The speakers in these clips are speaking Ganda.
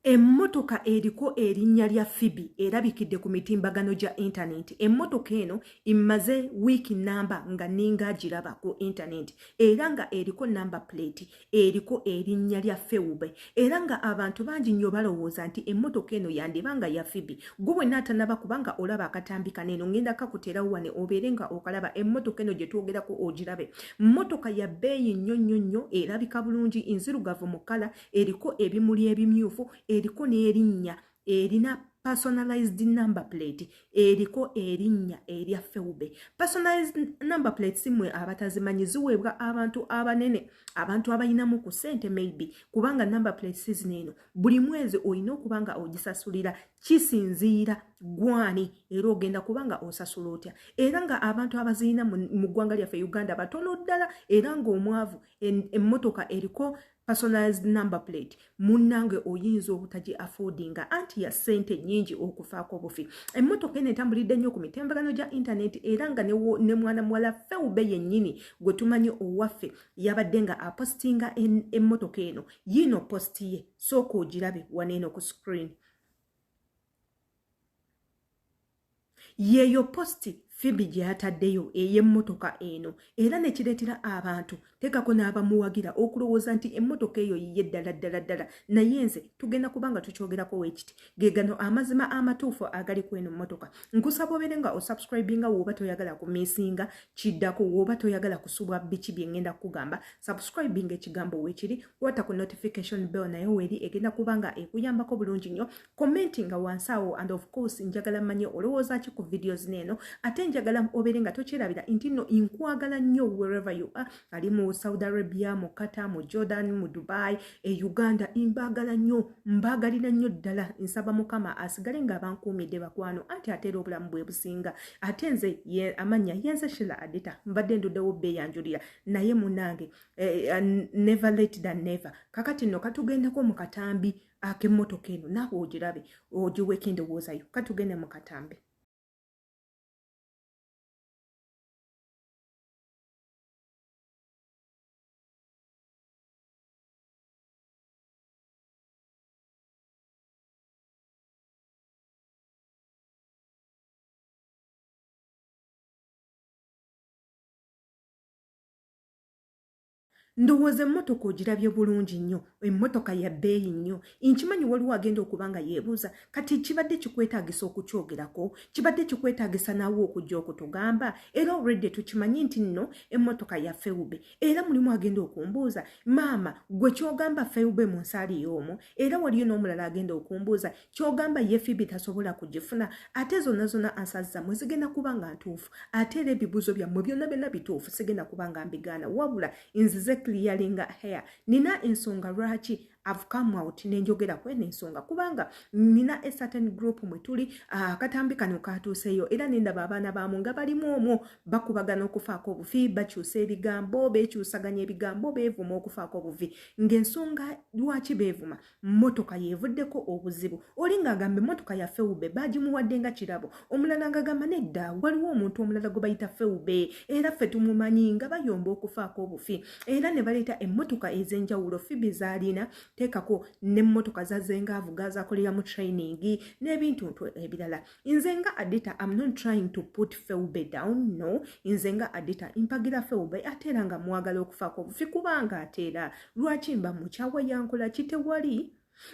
Emmotoka eriko erinnya lya Phoebe erabikidde ku mitimbagano gya intanenti. Emmotoka eno mmaze wiiki nnamba nga nninga agiraba ku intanenti era nga eriko number plate eriko erinnya lya Pheube era nga abantu bangi nnyo balowooza nti emmotoka eno yandiba nga ya Phoebe. Ggwe wenna atannaba kuba nga olaba akatambi kano eno ngenda kakuteerawo wano obeere nga okalaba emmotoka eno gye twogerako ogirabe. Mmotoka ya bbeeyi nnyo nnyo nnyo, erabika bulungi, nzirugavu mu kkala, eriko ebimuli ebimyufu, eriko n'erinnya, erina personalized number plate, eriko erinnya erya Pheube. Personalized number plate si mmwe abatazimanyi, ziweebwa abantu abanene, abantu abalinamu ku ssente maybe, kubanga number plate si zino eno buli mwezi olina okuba nga ogisasulira, kisinziira gwani era ogenda kuba nga osasula otya. Era nga abantu abazirina mu ggwanga lyaffe Uganda batono ddala, era ng'omwavu emmotoka eriko personalized number plate munnange oyinza obutagi affordinga, anti ya ssente nnyingi okufaako obufi. Emmotoka eno etambulidde nnyo ku mitembagano gya intaneti, era nga ne mwana muwala Pheube yennyini gwe tumanyi owaffe yabadde nga apostinga emmotoka eno. Yiino post ye, sooka ogirabe wano eno ku screen. Yeeyo posti Phoebe gye yataddeyo ey'emmotoka eno, era ne kireetera abantu teekako n'abamuwagira okulowooza nti emmotoka eyo yiye ddala ddala ddala. Naye nze tugenda kuba nga tukyogerako weekiti. Ge gano amazima amatuufu agali ku eno mmotoka. Nkusaba obeere nga osubscribinga w'oba toyagala kumiisinga kiddako, w'oba toyagala kusubwa biki bye ngenda kukugamba. Subscribinga ekigambo weekiri, kwata ku notification bell nayo weeri, egenda kuba nga ekuyambako bulungi nnyo. Commentinga wansi awo, and of course njagala mmanye olowooza ki ku videos eno. Ate njagala obeere nga tokyerabira nti nno nkwagala nnyo wherever you are, ali mu Saudi Arabia, mu Qatar, mu Jordan, mu Dubai, e Uganda, mbaagala nnyo, mbaagalira nnyo ddala. Nsaba Mukama asigale ng'abankuumidde bakwano, anti ate era obulamu bwe businga. Ate nze amannya yenze Sheila Adita, mbadde nduddewo beeyanjulira, naye munnange, never late than never. Kakati nno katugendeko mu katambi ak'emmotoka eno, naawe ogirabe ogiweeko endowoozayo. Katugende mu katambi. Ndowooza emmotoka ogirabye bulungi nnyo, emmotoka ya bbeeyi nnyo. Nkimanyi waliwo agenda okuba nga yeebuuza, kati kibadde kikwetaagisa okukyogerako? Kibadde kikwetaagisa naawe okujja okutugamba? Era already tukimanyi nti nno emmotoka ya Pheube. Era mulimu agenda okumbuuza, maama gwe ky'ogamba Pheube mu nsaali y'omwo? Era waliyo n'omulala agenda okumbuuza, ky'ogamba ye Phoebe tasobola kugifuna? Ate zonna zonna answers zammwe zigenda kuba nga ntuufu, ate era ebibuuzo byammwe byonna byonna bituufu, sigenda kuba nga mbigaana, wabula nzize clearinga hair. Nina ensonga lwaki I've come out nenjogera ku eno ensonga, kubanga nina a certain group mwe tuli, akatambi kano katuuseeyo era nendaba abaana baamu nga balimu omwo bakubagana okufaako obufi, bakyusa ebigambo, beekyusaganya ebigambo, beevuma okufaako obufi, ng'ensonga lwaki beevuma mmotoka yeevuddeko obuzibu. Oli ng'agamba emmotoka ya Pheube baagimuwadde nga kirabo, omulala ng'agamba nedda, waliwo omuntu omulala gwe bayita Pheube era ffe tumumanyi, nga bayomba okufaako obufi. Era ne baleeta emmotoka ez'enjawulo Phoebe z'alina, teekako n'emmotoka z'azzenga avuga z'akoleramu training n'ebintuntu ebirala. Nze nga Adita, I'm not trying to put Pheube down, no. Nze nga Adita mpagira Pheube, ate era nga mwagala okufaako obufi, kubanga ate era lwaki mba mukyawa, yankola ki? Tewali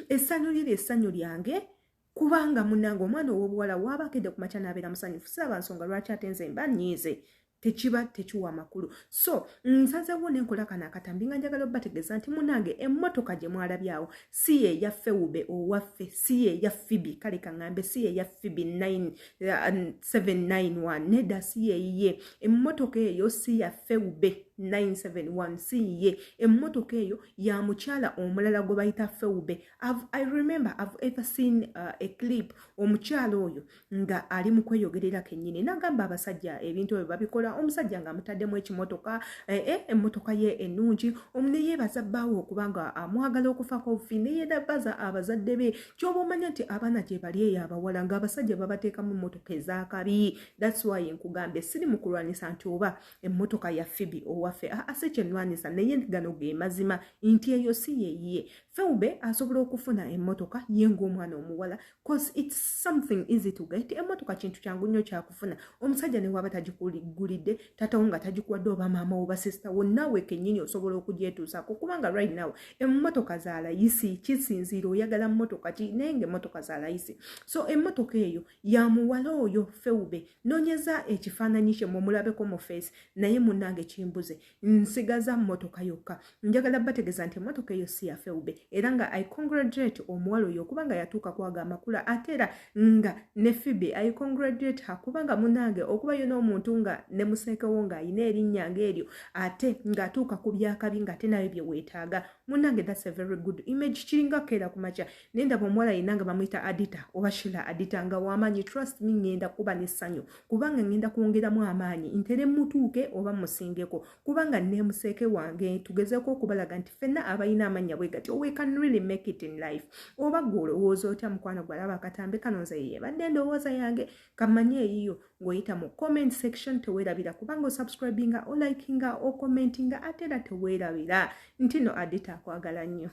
essanyu liri essanyu lyange, kubanga munnange omwana ow'obuwala waaba akedde ku makya n'abeera musanyufu, siraba nsonga lwaki ate nze mba nnyiize, tekiba tekiwa amakulu. So nsazeewo ne nkola kano akatambi nga njagala obbategeeza nti munnange emmotoka gye mwalabyawo si ye ya Pheube owaffe, si ye ya Phoebe, kale kaŋŋambe si ye ya Phoebe 9791, nedda si ye yiye. Emmotoka eyo si ya Pheube 971, si yiye. Emmotoka eyo ya mukyala omulala gwe bayita Pheube. I remember I've ever seen a clip omukyala oyo nga ali mu kweyogerera kennyini n'agamba abasajja ebintu ebyo babikola, omusajja ng'amutaddemu ekimotoka, emmotoka ye ennungi, ne yeebaza bbaawe okuba nga amwagala okufaako obufi, ne yeebaza abazadde be. Ky'oba omanya nti abaana gye bali eyo abawala ng'abasajja babateekamu emmotoka ez'akabi. That's why nkugambye siri mu kulwanyisa nti oba emmotoka ya Phoebe owaffe. owaffe. Aa, si kyenwanisa, naye gano ge mazima nti eyo si yeyiye. Feube asobola okufuna emmotoka ye ng'omwana omuwala, 'cause it's something easy to get. Emmotoka kintu kyangu nnyo kyakufuna. Omusajja ne waba tagikugulidde, tatawo nga tagikuwadde, oba maama, oba sister wo, naawe kennyini osobola okugyetuusaako, kubanga right now emmotoka za layisi. Kisinziira oyagala mmotoka ki, naye nga emmotoka za layisi. So emmotoka eyo ya muwala oyo Feube. Noonyeza ekifaananyi kye mumulabeko mu face, naye munnange kimbuze. Nsigaza mmotoka yokka. Njagala bategeeza nti emmotoka eyo si ya Feube, era nga I congratulate omuwala oyo kubanga yatuuka kwaga amakula. Ate era nga ne Phoebe, I congratulate her, kubanga munnange okubayo n'omuntu nga ne museekewo ng'ayina erinnya ng'eryo, ate ng'atuuka ku byakabi ng'ate nayo bye weetaaga, munnange, that's a very good image. Kiringa keera ku makya naye ndaba omuwala yenna nga bamuyita Adita oba Shila Adita nga wamaanyi, trust me, ngenda kuba n'essanyu, kubanga ngenda kwongeramu amaanyi ntere mutuuke oba musingeko, kubanga nemuseeke wange. Tugezeeko okubalaga nti ffenna abalina amannya bwe gati, we can really make it in life. Oba gwe olowooza otya, mukwano gwalaba akatambe kano? Nze yebadde endowooza yange, kamanye eyiyo ng'oyita mu comment section. Teweerabira kubanga osubscribinga, olikinga, ocommentinga. Ate era teweerabira nti no Adita akwagala nnyo.